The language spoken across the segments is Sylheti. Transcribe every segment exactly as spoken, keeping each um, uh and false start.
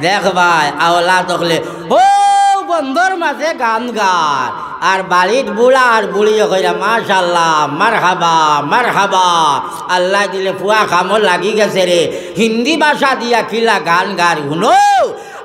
দেখবায়, আওলাদ অকলে, ও বন্দর মাঝে গান গার, আর বাড়িত বুড়া আর বুড়িয়ে কইরা, "মাশাআল্লাহ, মারহাবা, মারহাবা, আল্লায় দিলে ফুয়া কামো লাগি গেছে রে।" হিন্দি ভাষা দিয়া কিলা গান গার হুনো,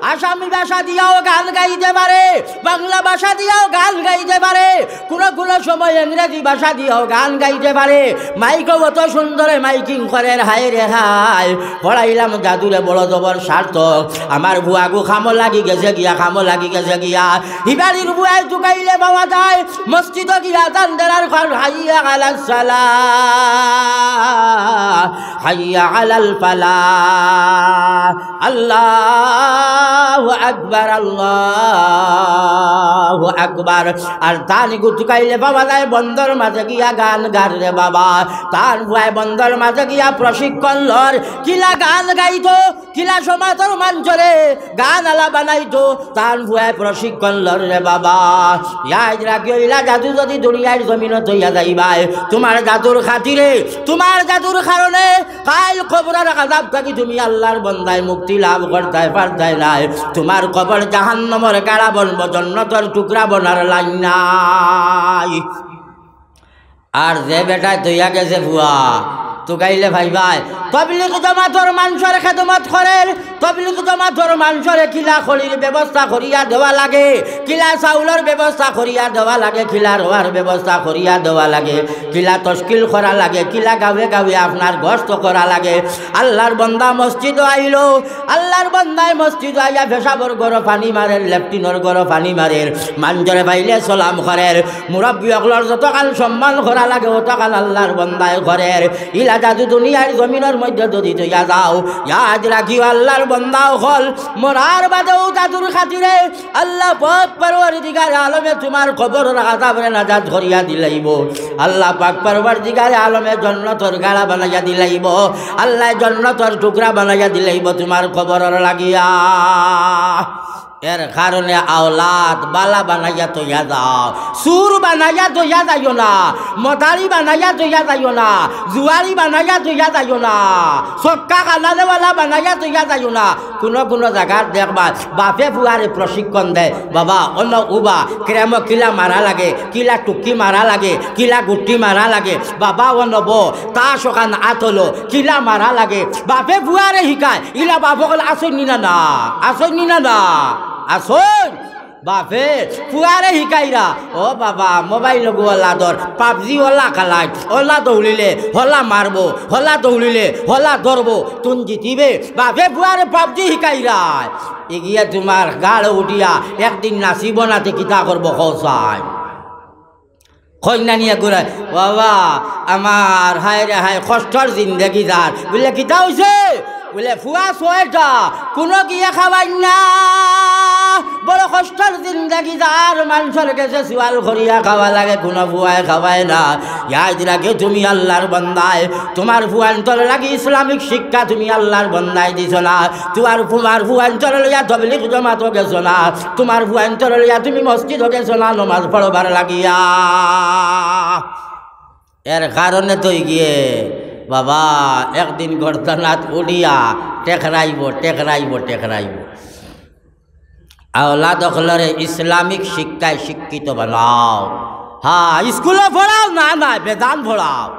আসামি ভাষা দিয়াও গান গাইতে পারে, বাংলা ভাষা দিয়াও গান গাইতে পারে, কোনো কোনো সময় ইংরেজি ভাষা দিয়াও গান গাইতে পারে। মাইকও অত সুন্দরে মাইকিং করের, হায় রে হায়। পড়াইলাম জাদুরে বড় জবর সার্থক। আমার ফুয়াগু কামো লাগি গেছে গিয়া, কামো লাগি গেছে গিয়া। হিবাড়ির ফুয়ায় তুকাইলে পাওয়া যায়, মসজিদো গিয়া আজান দেরার ঘর, হাইয়া আলাস সালাহ, হাইয়া আলাল ফালাহ। আল্লাহু আকবার, আল্লাহু আকবার। আর তান গু তুকাইলে পাওয়া যায় বন্দর মাঝে গিয়া গান গার রে বাবা। তান ফুয়ায় বন্দর মাঝে গিয়া প্রশিক্ষণ লর, কিলা গান গাইতো, কিলা সমাজর মানষরে গান আলা বানাইতো, তান ফুয়ায় প্রশিক্ষণ লর রে বাবা। ইয়াদ রাখিও, ইলা জাদু যদি দুনিয়ার জমিনো থইয়া যাইবায়, তুমার জাদুর খাতিরে, তুমার জাদুর কারণে কাইল কবরর আযাব থাকি তুমি আল্লার বন্দায় মুক্তি লাভ করতায় পারতায় নায়। তুমার কবর জাহান্নামর গাড়া বনবো, জন্নতর টুকরা বনার লাইন নাই। আর যে বেটায় থইয়া গেছে ফুয়া, তুকাইলে পাইবায়, তবলিগ জমাতর মানষর খেদমত করের, তবলিগ জমাতর মানষরে কিলা খড়ির ব্যবস্থা করিয়া দেওয়া লাগে, কিলা চাউলর ব্যবস্থা করিয়া দেওয়া লাগে, কিলা রোয়ার ব্যবস্থা করিয়া দেওয়া লাগে, কিলা তশকিল করা লাগে, কিলা গাঁওয়ে গাঁওয়ে আপনার গস্ত করা লাগে। আল্লার বন্দা মসজিদো আইলো, আল্লার বন্দায় মসজিদো আইয়া পেশাবর ঘরো পানি মারের, লেট্রিনর ঘরো পানি মারের, মানষরে পাইলে সালাম করের, মুরব্বি অকলর যতখান সম্মান করা লাগে, অতখান আল্লার বন্দায় করের। ইলা জাদু দুনিয়ার জমিনর মধ্যে যদি থইয়া যাও, ইয়াদ রাখিও আল্লার বন্দা অকল মরার বাদেও জাদুর খাতিরে আল্লা পাক পরওয়ারদিগারে আলমে তুমার কবরর আযাবরে নাজাত করিয়া দিলাইবো। আল্লা পাক পরওয়ারদিগারে আলমে জন্নতর গাড়া বানাইয়া দিলাইবো। আল্লায় জন্নতর টুকরা বানাইয়া দিলাইবো তুমার কবরর লাগিয়া। এর কারণে আওলাদ বালা বানাইয়া থইয়া যাও, চুর বানাইয়া থইয়া যাইও না, মদারি বানাইয়া থইয়া যাইও না, জুয়ারি বানাইয়া থইয়া যাইও না, ছক্কা কানা দেওয়ালা বানাইয়া থইয়া যাইও না। কুনু কুনু জাগাত দেখবা, বাপে ফুয়ারে প্রশিক্ষণ দেয়, "বাবা, অনো উবা, ক্রেমো কিলা মারা লাগে, কিলা টুকি মারা লাগে, কিলা গুটি মারা লাগে, বাবা, অনো বো, তাস অখান আতলো, কিলা মারা লাগে।" বাপে ফুয়ারে হিকায়, ইলা বাপ অকল আছইন নি না, না? আছইন নি না, না? আছইন। বাপে ফুয়ারে হিকাইরা, "ও বাবা, মোবাইল লগু অলা ধর, পাবজি অলা খেলায়, অলা দৌড়িলে হলা মারবো, হলা দৌড়িলে হলা ধরবো, তুন জিতিবে।" বাপে ফুয়ারে পাবজি হিকাইরায়। ইগিয়ে তুমার গাড়ো উঠিয়া একদিন নাচিবো না তে কিতা করবো কও চাই? কইন না নি এগুরে, "বাবা, আমার হায় রে হায়, কষ্টর জিন্দেগি যার।" বুলে, "কিতা অইছে?" বুলে, "ফুয়া ছয়টা, কুনু গিয়ে খাওয়াইন না, বড় কষ্টর জিন্দেগি যার, মানষর গেছে সুয়াল করিয়া খাওয়া লাগে, কুনু ফুয়ায় খাওয়ায় না।" ইয়াদ রাখিও তুমি আল্লার বন্দায়, তুমার ফুয়াইন্তর লাগি ইসলামিক শিক্ষা তুমি আল্লার বন্দায় দিছো না, তুমার, তুমার ফুয়াইন্তর লইয়া তবলিগ জমাতো গেছো না, তুমার ফুয়াইন্তর লইয়া তুমি মসজিদো গেছো না নমাজ পড়বার লাগিয়া। এর কারণে তো গিয়ে বাবা একদিন গর্দানাত উঠিয়া টেকরাইবো, টেকরাইবো, টেকরাইবো। আওলাদ অকলরে ইসলামিক শিক্ষায় শিক্ষিত বানাও। হ্যাঁ, স্কুলো পড়াও, না, না, বেদান পড়াও।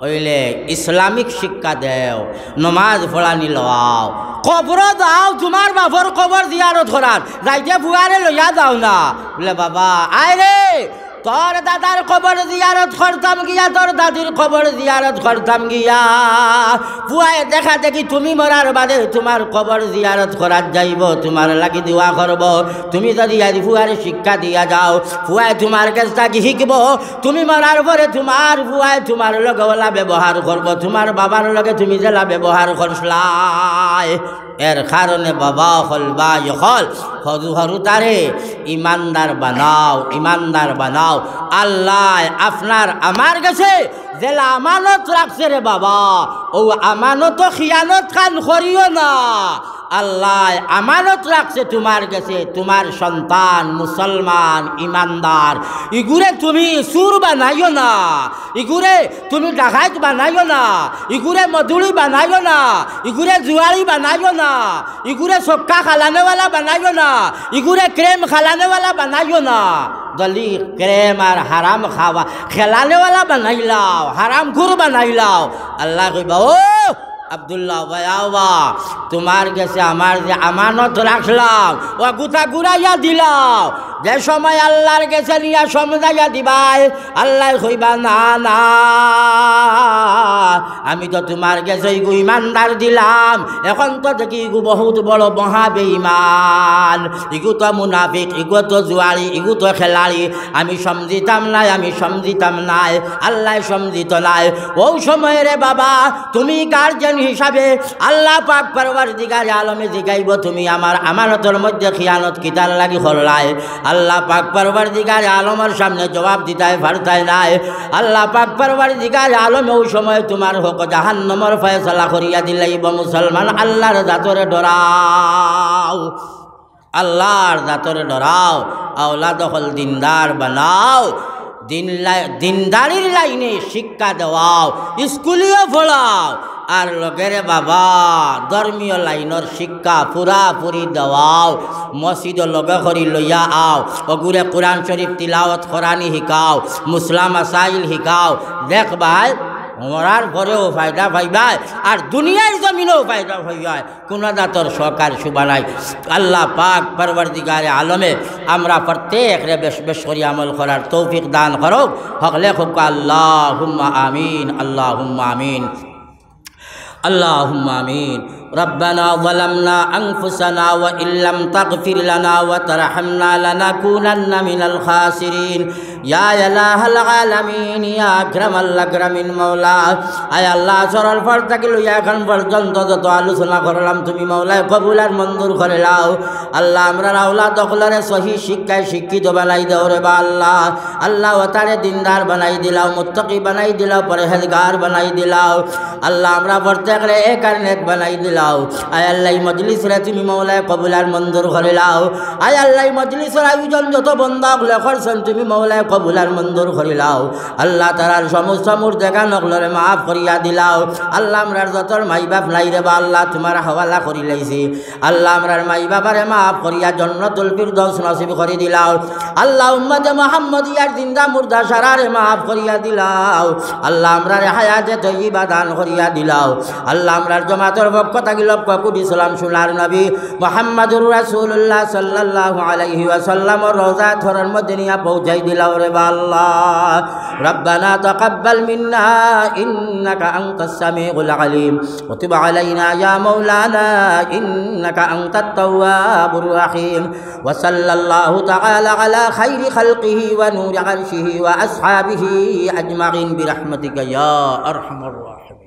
অইলে ইসলামিক শিক্ষা দেও, নমাজ পড়ানি লওয়াও, কবরো যাও, তুমার বাপর কবর জিয়ারত করার, যাইতে ফুয়ারে লইয়া যাও না। বুলে, "বাবা, আয় রে, তোর দাদার কবর জিয়ারত করতাম গিয়া, তোর দাদির কবর জিয়ারত করতাম গিয়া।" ফুয়ায় দেখা দেখি তুমি মরার বাদে তুমার কবর জিয়ারত করাত যাইবো, তুমার লাগি দোয়া করবো। তুমি যদি আজ ফুয়ারে শিক্ষা দিয়া যাও, ফুয়ায় তুমার গেছ থাকি হিকবো, তুমি মরার পরে তুমার ফুয়ায় তুমার লগে অলা ব্যবহার করবো, তুমার বাবার লগে তুমি যেলা ব্যবহার করছলায়। এর কারণে বাবা অকল, ভাই অকল, হুরু হুরুতারে ইমানদার বানাও, ইমানদার বানাও। আল্লায় আপনার আমার গেছে যেলা আমানত রাখছে রে বাবা, অউ আমানতো খিয়ানত খান করিও না। আল্লায় আমানত রাখছে তুমার গেছে, তুমার সন্তান মুসলমান ইমানদার, ইগুরে তুমি চুর বানাইও না, ইগুরে তুমি ডাকাইত বানাইও না, ইগুরে মদুড়ি বানাইও না, ইগুরে জুয়ারি বানাইও না, ইগুরে ছক্কা খালানেওয়ালা বানাইও না, ইগুরে ক্রেম খালানেওয়ালা বানাইও না। যদি ক্রেম আর হারাম খাওয়া খেলানেওয়ালা বানাইলাও, হারামখুর বানাইলাও, আল্লায় কইবা, "ও আব্দুল্লাহ, বাবা, তুমার গেছে আমার যে আমানত রাখলাম, অগুতা ঘুরাইয়া দিলাও।" যে সময় আল্লার গেছে নিয়া সমঝাইয়া দিবায়, আল্লায় কইবা, "না, না, আমি তো তুমার গেছে ইগু ইমানদার দিলাম, এখন তো দেখি ইগু বহুত বড় মহা বেঈমান, ইগু তো মুনাফিক, ইগু তো জুয়ারি, ইগু তো খেলাড়ি, আমি সমঝিতাম নায়, আমি সমঝিতাম নায়, আল্লায় সমঝিত নায়।" অউ সময় রে বাবা, তুমি গার্জিয়ান হিসাবে আল্লাহ পাক পরওয়ারদিগারে আলমে জিগাইবো, "তুমি আমার আমানতর মধ্যে খিয়ানত কিতার লাগি করলায়?" আল্লাহ পাক পরওয়ারদিগারে আলমর সামনে জবাব দিতায় পারতায় নায়। আল্লাহ পাক পরওয়ারদিগারে আলমে অউ সময় তুমার হক জাহান্নামর ফয়সালা করিয়া দিলাইবো। মুসলমান, আল্লার জাতরে ডরাও, আল্লার জাতরে ডরাও, আওলাদ অকল দিনদার বানাও, দিন লাই-, দিনদারির লাইনে শিক্ষা দেওয়াও, স্কুলেও পড়াও, আর লগে রে বাবা ধর্মীয় লাইনর শিক্ষা পুরাপুরি দেওয়াও, মসজিদো লগে করি লইয়া আও, অগুরে কোরআন শরীফ তিলাওয়াত করানি হিকাও, মুসলা মাসাইল হিকাও। দেখবায়, মরার পরেও ফায়দা পাইবায়, আর দুনিয়ার জমিনেও ফায়দা পাইবায়। কুনু জাতর শখ আর শুভা নাই। আল্লাহ পাক পরওয়ারদিগারে আলমে আমরা প্রত্যেকরে বেশ বেশ করি আমল করার তৌফিক দান করউক। হকলে কউক্কা, আল্লাহুম্মা আমিন, আল্লাহুম্মা আমিন, আল্লাহুম্মা আমিন। ربنا ظلمنا أنفسنا وإن لم تغفر لنا وترحمنا لنكونن من الخاسرين। ইয়া ইলাহাল আলামিন, ইয়া আকরামাল আকরামিন মাওলা, আয় আল্লাহ, আসরর পর থাকি লইয়া এখন পর্যন্ত যত আলোচনা করলাম, তুমি মাওলায় কবুল আর মঞ্জুর করিলাও। আল্লাহ, আমরার আওলাদ অকলরে সহি শিক্ষায় শিক্ষিত বানাই দেও রে বা আল্লাহ। আল্লাহ, অতারে দিনদার বানাই দিলাও, মুত্তাকি বানাই দিলাও, পরহেজগার বানাই দিলাও। আল্লাহ, আমরা প্রত্যেকরে এক আর নেক বানাই দিলাও। আয় আল্লাহ, ই মজলিসরে তুমি মাওলায় কবুল আর মঞ্জুর করিলাও। আয় আল্লাহ, ই মজলিসর আয়োজন যত বন্দা অকলে করছইন, তুমি মাওলায় কবুল আর মঞ্জুর করিলাও। আল্লাহ, তারার সমস্ত মুর্দেগান অকলরে মাফ করিয়া দিলাও। আল্লাহ, আমরার যতর মাই বাপ নাই রে বা আল্লাহ, তুমার হাওয়ালা করিলাইছি। আল্লাহ, আমরার মাই বাবারে মাফ করিয়া জন্নতুল ফিরদৌস নসিব করি দিলাও। আল্লাহ, উম্মতে মুহাম্মদিয়ার জিন্দা মুর্দা সারারে মাফ করিয়া দিলাও। আল্লাহ, আমরারে হায়াতে তৈয়বা দান করিয়া দিলাও। আল্লাহ, আমরার জমাতর পক্ষ থাকি লক্ষ কোটি সালাম সোনার নবী মুহাম্মাদুর রাসূলুল্লাহ সাল্লাল্লাহু আলাইহি ওয়াসাল্লামর রওজা থরর মধ্যে নিয়া পৌঁছাই দিলাও রে বা আল্লাহ। ربنا تقبل منا إنك أنت السميع العليم وتب علينا يا مولانا إنك أنت التواب الرحيم وصلى الله تعالى على خير خلقه ونور عرشه وأصحابه أجمعين برحمتك يا أرحم الراحمين.